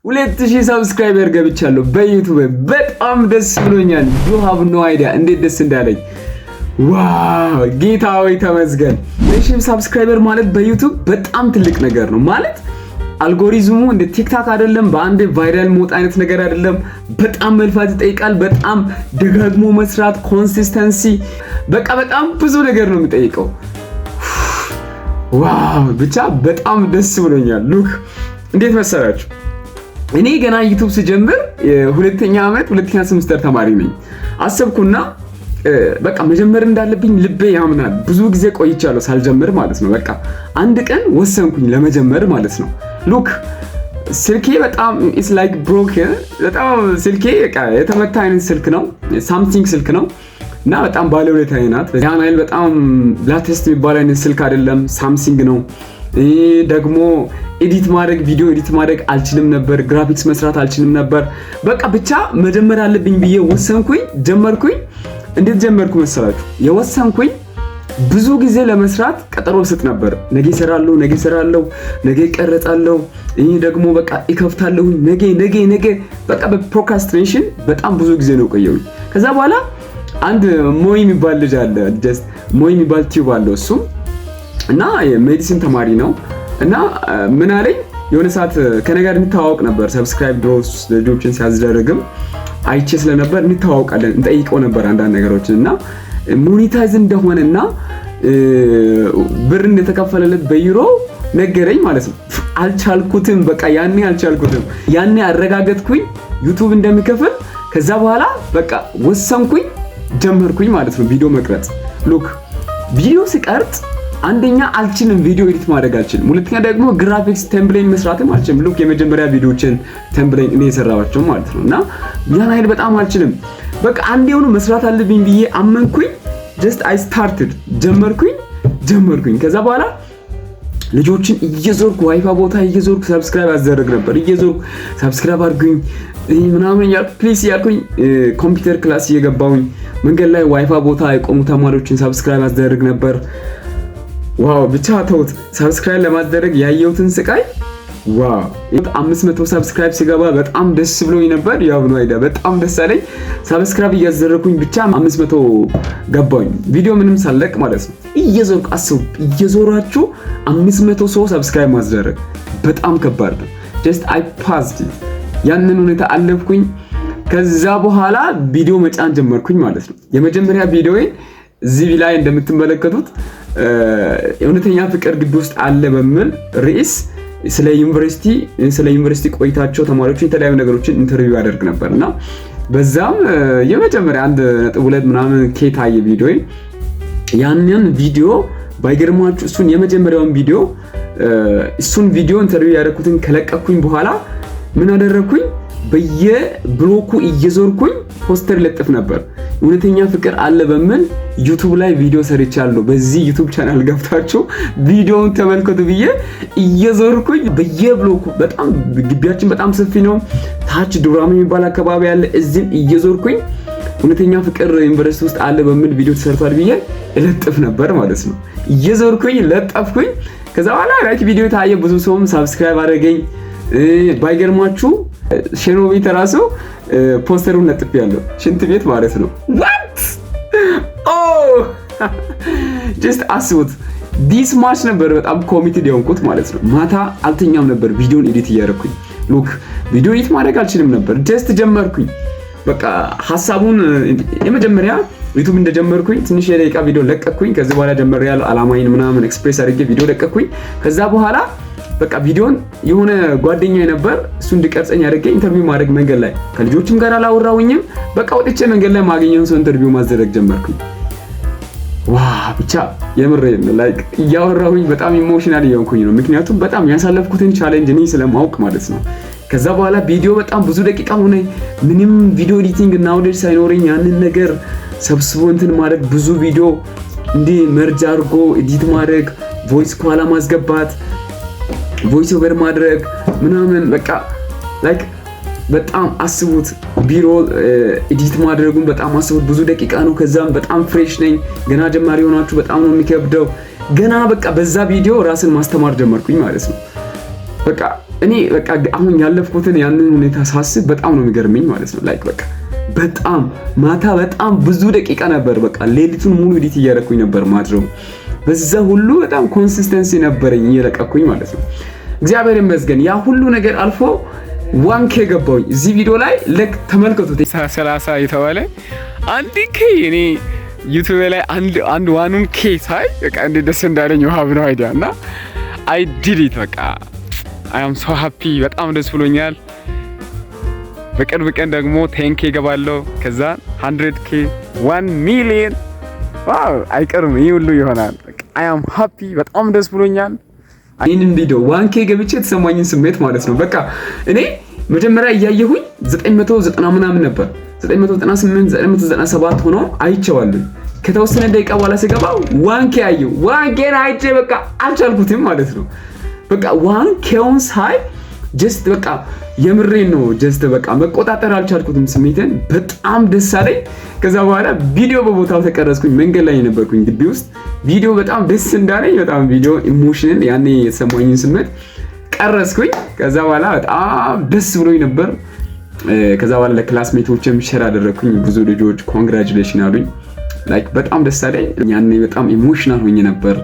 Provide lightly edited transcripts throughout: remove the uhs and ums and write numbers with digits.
2000 subscriber ገብቻለሁ በ YouTube። በጣም ደስ ብሎኛል። You have no idea እንዴት ደስ እንዳለኝ። Wow፣ ጌታ ሆይ ተመስገን። 2000 subscriber ማለት በ YouTube በጣም ትልቅ ነገር ነው። ማለት አልጎሪዝሙ እንደ TikTok አይደለም፣ በአንዴ viral መውጣት አይነት ነገር አይደለም። በጣም መልፋት ይጠይቃል። በጣም ደጋግሞ መስራት፣ consistency፣ በቃ በጣም ብዙ ነገር ነው የሚጠይቀው። Wow፣ ብቻ በጣም ደስ ብሎኛል። Look፣ እንዴት መሰላችሁ? እኔ ገና YouTube ስጀምር ሁለተኛ ዓመት ሁለተኛ ሴምስተር ተማሪ ነኝ። አሰብኩና በቃ መጀመር እንዳለብኝ ልቤ ያምናል። ብዙ ጊዜ ቆይቻለሁ ሳልጀምር ማለት ነው። በቃ አንድ ቀን ወሰንኩኝ ለመጀመር ማለት ነው። Look፣ ስልኬ በጣም it's like broke፣ በጣም ስልኬ በቃ የተመታ አይነት ስልክ ነው። Samsung ስልክ ነው እና በጣም ባለውለታዬ ናት። ያን ያህል በጣም latest የሚባል አይነት ስልክ አይደለም፣ Samsung ነው። ይህ ደግሞ edit ማድረግ፣ ቪዲዮ edit ማድረግ አልችልም ነበር። ግራፊክስ መስራት አልችልም ነበር። በቃ ብቻ መጀመር አለብኝ ብዬ ወሰንኩኝ፣ ጀመርኩኝ። እንዴት ጀመርኩ መሰላችሁ? የወሰንኩኝ ብዙ ጊዜ ለመስራት ቀጠሮ ስጥ ነበር። ነገ እሰራለሁ፣ ነገ እሰራለሁ፣ ነገ እቀረጻለሁ፣ ይህ ደግሞ በቃ እከፍታለሁ፣ ነገ፣ ነገ፣ ነገ፣ በቃ በ procrastination በጣም ብዙ ጊዜ ነው ቆየሁኝ። ከዛ በኋላ አንድ ሞይ የሚባል ልጅ አለ፣ just ሞይ የሚባል tube አለው እሱም እና የ medicine ተማሪ ነው። እና ምን አለኝ፣ የሆነ ሰዓት ከኔ ጋር እንተዋወቅ ነበር። Subscribe ድሮ ልጆችን ሲያስደርግም አይቼ ስለነበር እንተዋወቃለን፣ እንጠይቀው ነበር አንዳንድ ነገሮችን። እና monetize እንደሆነና ብር እንደተከፈለለት በዩሮ ነገረኝ ማለት ነው። አልቻልኩትም፣ በቃ ያኔ አልቻልኩትም። ያኔ አረጋገጥኩኝ YouTube እንደሚከፍል። ከዛ በኋላ በቃ ወሰንኩኝ፣ ጀመርኩኝ ማለት ነው ቪዲዮ መቅረጽ። Look፣ ቪዲዮ ስቀርጽ አንደኛ አልችልም፣ ቪዲዮ edit ማድረግ አልችልም። ሁለተኛ ደግሞ graphics thumbnail መስራትም አልችልም። Look፣ የመጀመሪያ ቪዲዮችን thumbnail እኔ የሰራኋቸው ማለት ነው። እና ያን ያህል በጣም አልችልም። በቃ አንዴ የሆኑ መስራት አለብኝ ብዬ አመንኩኝ። Just I started፣ ጀመርኩኝ ጀመርኩኝ። ከዛ በኋላ ልጆችን እየዞርኩ፣ ዋይፋይ ቦታ እየዞርኩ subscribe አስደርግ ነበር። እየዞርኩ subscribe አድርጉኝ ምናምን እያልኩ፣ please እያልኩኝ፣ computer class እየገባሁኝ መንገድ ላይ ዋይፋይ ቦታ የቆሙ ተማሪዎችን subscribe አስደርግ ነበር። Wow፣ ብቻ ተውት። Subscribe ለማስደረግ ያየሁትን ስቃይ wow! 500 subscribe ሲገባ በጣም ደስ ብሎኝ ነበር። ያው ነው አይዳ በጣም ደስ አለኝ። Subscribe እያስደረኩኝ ብቻ 500 ገባኝ። ቪዲዮ ምንም ሳለቅ ማለት ነው። እየዞርኩ አስቡ፣ እየዞራችሁ 500 ሰው subscribe ማስደረግ በጣም ከባድ ነው። Just I passed፣ ያንን ሁኔታ አለፍኩኝ። ከዛ በኋላ ቪዲዮ መጫን ጀመርኩኝ ማለት ነው። የመጀመሪያ ቪዲዮዬን እዚህ ላይ እንደምትመለከቱት እውነተኛ ፍቅር ግቢ ውስጥ አለ በሚል ርዕስ ስለ ዩኒቨርሲቲ ቆይታቸው ተማሪዎችን የተለያዩ ነገሮችን interview ያደርግ ነበር። እና በዛም የመጀመሪያ 1.2 ምናምን K ታየ ቪዲዮ። ያንን ቪዲዮ ባይገርማችሁ እሱን የመጀመሪያውን ቪዲዮ፣ እሱን ቪዲዮ interview ያደረኩትን ከለቀኩኝ በኋላ ምን አደረግኩኝ? በየብሎኩ እየዞርኩኝ ፖስተር ለጥፍ ነበር። እውነተኛ ፍቅር አለ በሚል YouTube ላይ ቪዲዮ ሰርቻለሁ። በዚህ YouTube channel ገብታችሁ ቪዲዮውን ተመልከቱ ብዬ እየዞርኩኝ በየብሎኩ፣ በጣም ግቢያችን በጣም ሰፊ ነው። ታች ዱራሜ የሚባል አካባቢ አለ። እዚህም እየዞርኩኝ እውነተኛ ፍቅር ዩኒቨርሲቲ ውስጥ አለ በሚል ቪዲዮ ተሰርቷል ብዬ እለጥፍ ነበር ማለት ነው። እየዞርኩኝ ለጠፍኩኝ። ከዛ በኋላ like ቪዲዮ ታየ፣ ብዙ ሰውም subscribe አደረገኝ። ባይገርማችሁ ሼኖ ቤት ራሱ ፖስተሩን ለጥፌያለሁ፣ ሽንት ቤት ማለት ነው። What? Oh, just አስቡት። This much ነበር በጣም committed የሆንኩት ማለት ነው። ማታ አልተኛም ነበር ቪዲዮን edit እያደረኩኝ። Look፣ ቪዲዮ edit ማድረግ አልችልም ነበር። Just ጀመርኩኝ። በቃ ሀሳቡን የመጀመሪያ YouTube እንደጀመርኩኝ ትንሽ የደቂቃ ቪዲዮ ለቀኩኝ። ከዚህ በኋላ ጀመር ያለው አላማዬን ምናምን express አድርጌ ቪዲዮ ለቀኩኝ። ከዛ በኋላ በቃ ቪዲዮን የሆነ ጓደኛ ነበር፣ እሱ እንዲቀርጸኝ አድርጌ interview ማድረግ፣ መንገድ ላይ ከልጆችም ጋር አላወራውኝም። በቃ ወጥቼ መንገድ ላይ ማገኘውን ሰው interview ማስደረግ ጀመርኩኝ። Wow፣ ብቻ የምሬን like እያወራሁኝ በጣም emotional እየሆንኩኝ ነው። ምክንያቱም በጣም ያሳለፍኩትን challenge እኔ ስለማውቅ ማለት ነው። ከዛ በኋላ ቪዲዮ በጣም ብዙ ደቂቃ ሆነ። ምንም video editing knowledge ሳይኖረኝ ያንን ነገር ሰብስቦ እንትን ማድረግ፣ ብዙ ቪዲዮ እንዲህ merge አድርጎ edit ማድረግ፣ voice ከኋላ ማስገባት፣ voice over ማድረግ ምናምን፣ በቃ like በጣም አስቡት። ቪዲዮ edit ማድረጉን በጣም አስቡት። ብዙ ደቂቃ ነው። ከዛም በጣም fresh ነኝ። ገና ጀማሪ የሆናችሁ በጣም ነው የሚከብደው። ገና በቃ በዛ ቪዲዮ ራስን ማስተማር ጀመርኩኝ ማለት ነው። በቃ እኔ በቃ አሁን ያለፍኩትን ያንን ሁኔታ ሳስብ በጣም ነው የሚገርመኝ ማለት ነው። Like በቃ በጣም ማታ በጣም ብዙ ደቂቃ ነበር፣ በቃ ሌሊቱን ሙሉ edit እያደረኩኝ ነበር ማድረው። በዛ ሁሉ በጣም consistency ነበረኝ እየለቀኩኝ ማለት ነው። እግዚአብሔር ይመስገን ያ ሁሉ ነገር አልፎ 1K ገባሁኝ። እዚህ ቪዲዮ ላይ ልክ ተመልከቱት። 30 የተባለ 1K፣ እኔ YouTube ላይ አንድ one K ሳይ በቃ እንዴት ደስ እንዳለኝ you have no idea። እና I did it። በቃ I am so happy፣ በጣም ደስ ብሎኛል። በቅርብ ቀን ደግሞ 10K እገባለሁ። ከዛ 100K፣ 1 million፣ wow፣ አይቀርም፣ ይህ ሁሉ ይሆናል። I am happy፣ በጣም ደስ ብሎኛል። ይህንን ቪዲዮ 1K ገብቼ የተሰማኝን ስሜት ማለት ነው። በቃ እኔ መጀመሪያ እያየሁኝ 990 ምናምን ነበር፣ 998፣ 997 ሆኖ አይቼዋለሁ። ከተወሰነ ደቂቃ በኋላ ስገባ 1K አየሁ። 1K ን አይቼ በቃ አልቻልኩትም ማለት ነው። በቃ 1K ውን ሳይ just በቃ የምሬን ነው፣ just በቃ መቆጣጠር አልቻልኩትም ስሜቴን። በጣም ደስ አለኝ። ከዛ በኋላ ቪዲዮ በቦታው ተቀረጽኩኝ። መንገድ ላይ የነበርኩኝ ግቢ ውስጥ ቪዲዮ በጣም ደስ እንዳለኝ በጣም ቪዲዮ emotion ን ያኔ የተሰማኝን ስሜት ቀረጽኩኝ። ከዛ በኋላ በጣም ደስ ብሎኝ ነበር። ከዛ በኋላ ለ classmate ኦችም share አደረግኩኝ። ብዙ ልጆች congratulation አሉኝ። Like በጣም ደስ አለኝ። ያኔ በጣም emotional ሆኜ ነበር።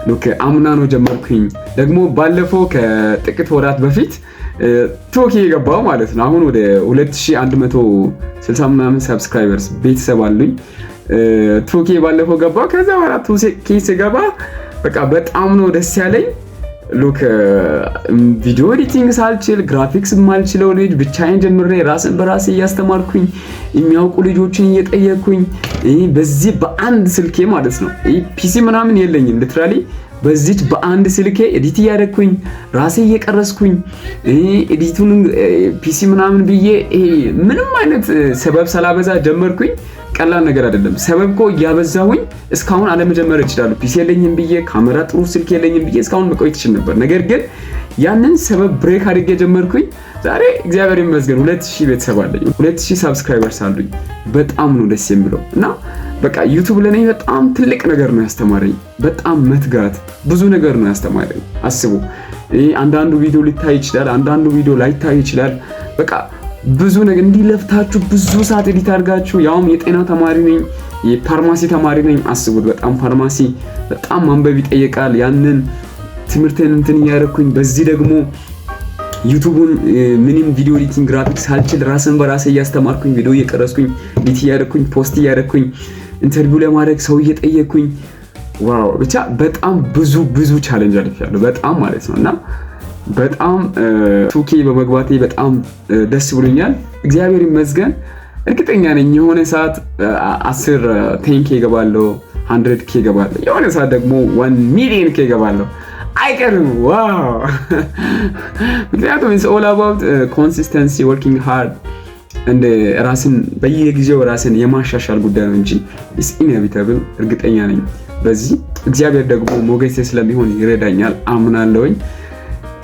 Look፣ አምና ነው ጀመርኩኝ። ደግሞ ባለፈው ከጥቂት ወራት በፊት 2K የገባው ማለት ነው። አሁን ወደ 2160 ምናምን subscribers ቤተሰብ አሉኝ። 2K ባለፈው ገባው። ከዛ በኋላ 2K ስገባ በቃ በጣም ነው ደስ ያለኝ። Look፣ video editing ሳልችል፣ ግራፊክስ የማልችለው ልጅ ብቻዬን ጀምሬ ራስን በራሴ እያስተማርኩኝ፣ የሚያውቁ ልጆችን እየጠየቅኩኝ፣ በዚህ በአንድ ስልኬ ማለት ነው። PC ምናምን የለኝም፣ literally በዚች በአንድ ስልኬ edit እያደረግኩኝ፣ ራሴ እየቀረጽኩኝ፣ edit ኡን PC ምናምን ብዬ ምንም አይነት ሰበብ ሳላበዛ ጀመርኩኝ። ቀላል ነገር አይደለም። ሰበብ እኮ እያበዛሁኝ እስካሁን አለመጀመር እችላለሁ። PC የለኝም ብዬ፣ ካሜራ ጥሩ ስልክ የለኝም ብዬ እስካሁን መቆየት እችል ነበር። ነገር ግን ያንን ሰበብ break አድርጌ ጀመርኩኝ። ዛሬ እግዚአብሔር ይመስገን 2000 ቤተሰብ አለኝ። 2000 subscribers አሉኝ። በጣም ነው ደስ የሚለው። እና በቃ YouTube ለኔ በጣም ትልቅ ነገር ነው ያስተማረኝ። በጣም መትጋት፣ ብዙ ነገር ነው ያስተማረኝ። አስቡ፣ አንዳንዱ ቪዲዮ ሊታይ ይችላል፣ አንዳንዱ ቪዲዮ ላይታይ ይችላል። በቃ ብዙ ነገር እንዲህ ለፍታችሁ፣ ብዙ ሰዓት edit አድርጋችሁ፣ ያውም የጤና ተማሪ ነኝ፣ የፋርማሲ ተማሪ ነኝ። አስቡት፣ በጣም ፋርማሲ በጣም ማንበብ ይጠይቃል። ያንን ትምህርቴን እንትን እያደረኩኝ በዚህ ደግሞ YouTube ኡን ምንም video editing፣ graphics ሳልችል ራስን በራሴ እያስተማርኩኝ፣ ቪዲዮ እየቀረጽኩኝ፣ edit እያደረኩኝ፣ post እያደረኩኝ፣ interview ለማድረግ ሰው እየጠየኩኝ፣ wow፣ ብቻ በጣም ብዙ ብዙ challenge አልፌያለሁ። በጣም ማለት ነው። እና በጣም 2K በመግባቴ በጣም ደስ ብሎኛል። እግዚአብሔር ይመስገን። እርግጠኛ ነኝ የሆነ ሰዓት 10 10K እገባለሁ፣ 100K እገባለሁ፣ የሆነ ሰዓት ደግሞ 1 million K እገባለሁ። አይቀርም። Wow፣ ምክንያቱም it's all about consistency፣ working hard፣ እንደ ራስን በየጊዜው ራስን የማሻሻል ጉዳይ ነው እንጂ it's inevitable፣ እርግጠኛ ነኝ በዚህ። እግዚአብሔር ደግሞ ሞገሴ ስለሚሆን ይረዳኛል፣ አምናለሁኝ፣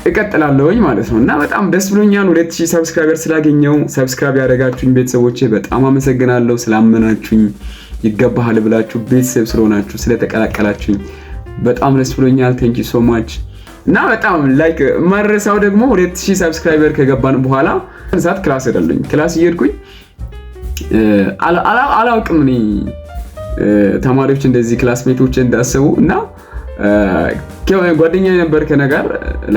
እቀጥላለሁኝ ማለት ነው። እና በጣም ደስ ብሎኛል 2000 subscriber ስላገኘው። Subscribe ያደረጋችሁኝ ቤተሰቦቼ በጣም አመሰግናለሁ። ስላመናችሁኝ፣ ይገባሃል ብላችሁ ቤተሰብ ስለሆናችሁ፣ ስለተቀላቀላችሁኝ በጣም ደስ ብሎኛል። Thank you so much። እና በጣም like ማልረሳው ደግሞ 2000 subscriber ከገባን በኋላ ሰዓት class ሄዳለሁኝ። Class እየሄድኩኝ አላውቅም እኔ ተማሪዎች እንደዚህ classmate ኦች እንዳሰቡ። እና ጓደኛ ነበር ከነ ጋር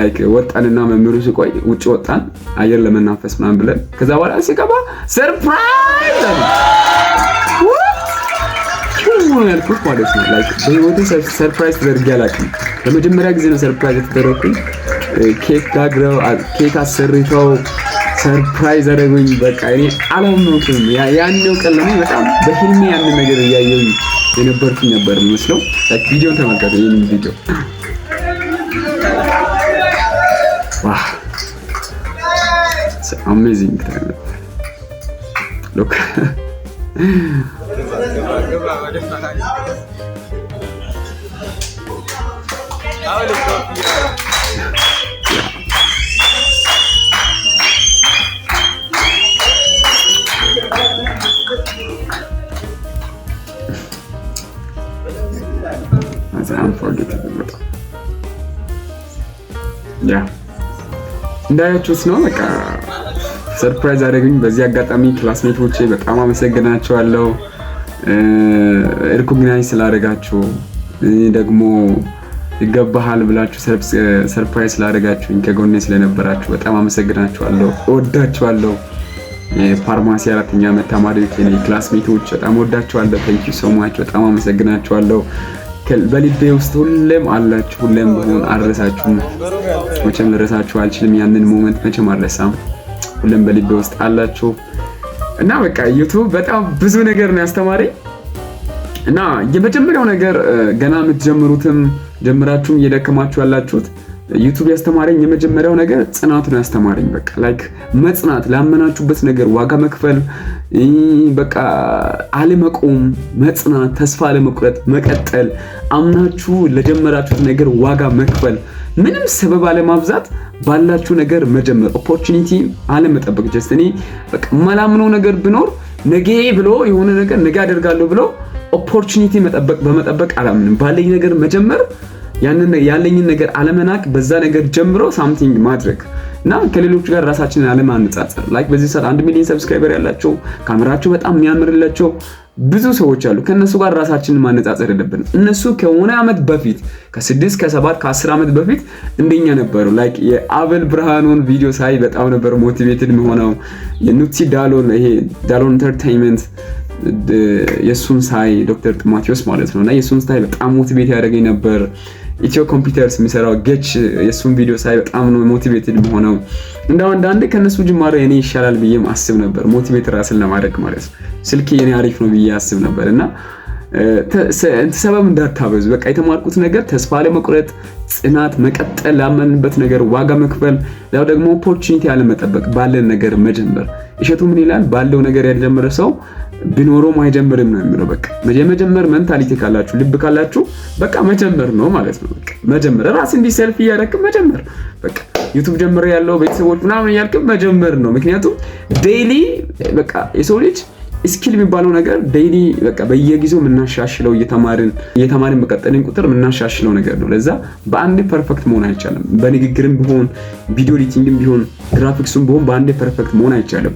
like ወጣንና መምህሩ ሲቆይ ውጭ ወጣን አየር ለመናፈስ ምናምን ብለን፣ ከዛ በኋላ ሲገባ surprise አለ ያልኩት ማለት ነው። Like በህይወቴ surprise ተደርጌ አላውቅም። ለመጀመሪያ ጊዜ ነው surprise የተደረግኩኝ። ኬክ ጋግረው፣ ኬክ አሰርተው surprise አደረጉኝ። በቃ እኔ አላመንኩም። ያኔው ቀን ለኔ በጣም በህልሜ ያንን ነገር እያየሁኝ የነበርኩኝ ነበር የሚመስለው። Like ቪዲዮን ተመልከቱ። ይሄንን ቪዲዮ፣ wow፣ amazing time፣ look። Unforgettable በጣም። Yeah፣ እንዳያችሁት ነው። በቃ surprise አደረጉኝ። በዚህ አጋጣሚ classmate ኦቼ በጣም አመሰግናችኋለሁ። Recognize ስላደረጋችሁ፣ ደግሞ ይገባሃል ብላችሁ surprise ስላደረጋችሁኝ፣ ከጎኔ ስለነበራችሁ በጣም አመሰግናችኋለሁ። እወዳችኋለሁ። የፋርማሲ አራተኛ ዓመት ተማሪዎች፣ የኔ classmate ኦች፣ በጣም እወዳችኋለሁ። Thank you so much። በጣም አመሰግናችኋለሁ። በልቤ ውስጥ ሁሌም አላችሁ። ሁሌም ብሆን አልረሳችሁም። መቼም ልረሳችሁ አልችልም። ያንን moment መቼም አልረሳም። ሁሌም በልቤ ውስጥ አላችሁ እና በቃ YouTube በጣም ብዙ ነገር ነው ያስተማረኝ። እና የመጀመሪያው ነገር፣ ገና የምትጀምሩትም ጀምራችሁም እየደከማችሁ ያላችሁት፣ YouTube ያስተማረኝ የመጀመሪያው ነገር ጽናት ነው ያስተማረኝ። በቃ like መጽናት፣ ላመናችሁበት ነገር ዋጋ መክፈል፣ በቃ አለመቆም፣ መጽናት፣ ተስፋ አለመቁረጥ፣ መቀጠል፣ አምናችሁ ለጀመራችሁት ነገር ዋጋ መክፈል፣ ምንም ሰበብ አለማብዛት፣ ባላችሁ ነገር መጀመር፣ opportunity አለመጠበቅ። Just እኔ በቃ የማላምነው ነገር ቢኖር ነገ ብሎ የሆነ ነገር ነገ አደርጋለሁ ብሎ opportunity መጠበቅ፣ በመጠበቅ አላምንም። ባለኝ ነገር መጀመር፣ ያንን ያለኝን ነገር አለመናቅ፣ በዛ ነገር ጀምሮ something ማድረግ እና ከሌሎች ጋር ራሳችንን አለማነጻጸር። Like በዚህ ሰዓት 1 ሚሊዮን subscriber ያላቸው፣ ካሜራቸው በጣም የሚያምርላቸው ብዙ ሰዎች አሉ። ከእነሱ ጋር ራሳችንን ማነጻጸር የለብንም። እነሱ ከሆነ ዓመት በፊት፣ ከ6፣ ከ7፣ ከ10 ዓመት በፊት እንደኛ ነበሩ። Like የአቤል ብርሃኑን ቪዲዮ ሳይ በጣም ነበር motivated የምሆነው። የኑቲ ዳሎን፣ ይሄ ዳሎን Entertainment፣ የእሱን ሳይ፣ ዶክተር ጢሞቴዎስ ማለት ነው፣ እና የእሱን ሳይ በጣም motivate ያደረገኝ ነበር። ኢትዮ Computers የሚሰራው ጌች፣ የእሱን ቪዲዮ ሳይ በጣም ነው motivated የምሆነው። እንደው አንዳንዴ ከእነሱ ጅማሬ የኔ ይሻላል ብዬም አስብ ነበር። Motivate ራስን ለማድረግ ማለት ነው። ስልኬ የኔ አሪፍ ነው ብዬ አስብ ነበር። እና ሰበብ እንዳታበዙ። በቃ የተማርኩት ነገር ተስፋ አለመቁረጥ፣ ጽናት፣ መቀጠል፣ ላመንበት ነገር ዋጋ መክፈል፣ ያው ደግሞ opportunity አለመጠበቅ፣ ባለን ነገር መጀመር። እሸቱ ምን ይላል? ባለው ነገር ያልጀመረ ሰው ቢኖረውም አይጀምርም ነው የሚለው። በቃ የመጀመር mentality ካላችሁ፣ ልብ ካላችሁ በቃ መጀመር ነው ማለት ነው። በቃ መጀመር፣ ራስ እንዲህ ሰልፍ እያደረክ መጀመር። በቃ YouTube ጀምሬያለሁ ቤተሰቦች ምናምን እያልክ መጀመር ነው። ምክንያቱም daily በቃ የሰው ልጅ skill የሚባለው ነገር daily በቃ በየጊዜው የምናሻሽለው፣ እየተማርን እየተማርን በቀጠልን ቁጥር የምናሻሽለው ነገር ነው። ለዛ በአንዴ perfect መሆን አይቻልም። በንግግርም ቢሆን፣ video editing ም ቢሆን፣ ግራፊክሱም ቢሆን በአንዴ perfect መሆን አይቻልም።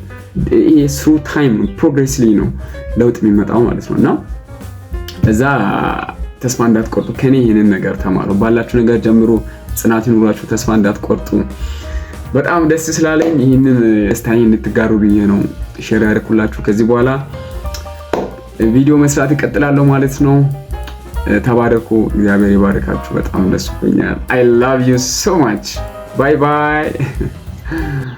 ይሄ through time ነው፣ progressively ነው ለውጥ የሚመጣው ማለት ነው። እና እዛ ተስፋ እንዳትቆርጡ፣ ከኔ ይህንን ነገር ተማሩ። ባላችሁ ነገር ጀምሩ፣ ጽናት ይኑራችሁ፣ ተስፋ እንዳትቆርጡ። በጣም ደስ ስላለኝ ይህንን ደስታዬን እንድትጋሩ ብዬ ነው share ያደረኩላችሁ። ከዚህ በኋላ ቪዲዮ መስራት እቀጥላለሁ ማለት ነው። ተባረኩ። እግዚአብሔር ይባርካችሁ። በጣም ደስ ብሎኛል። I love you so much። Bye bye።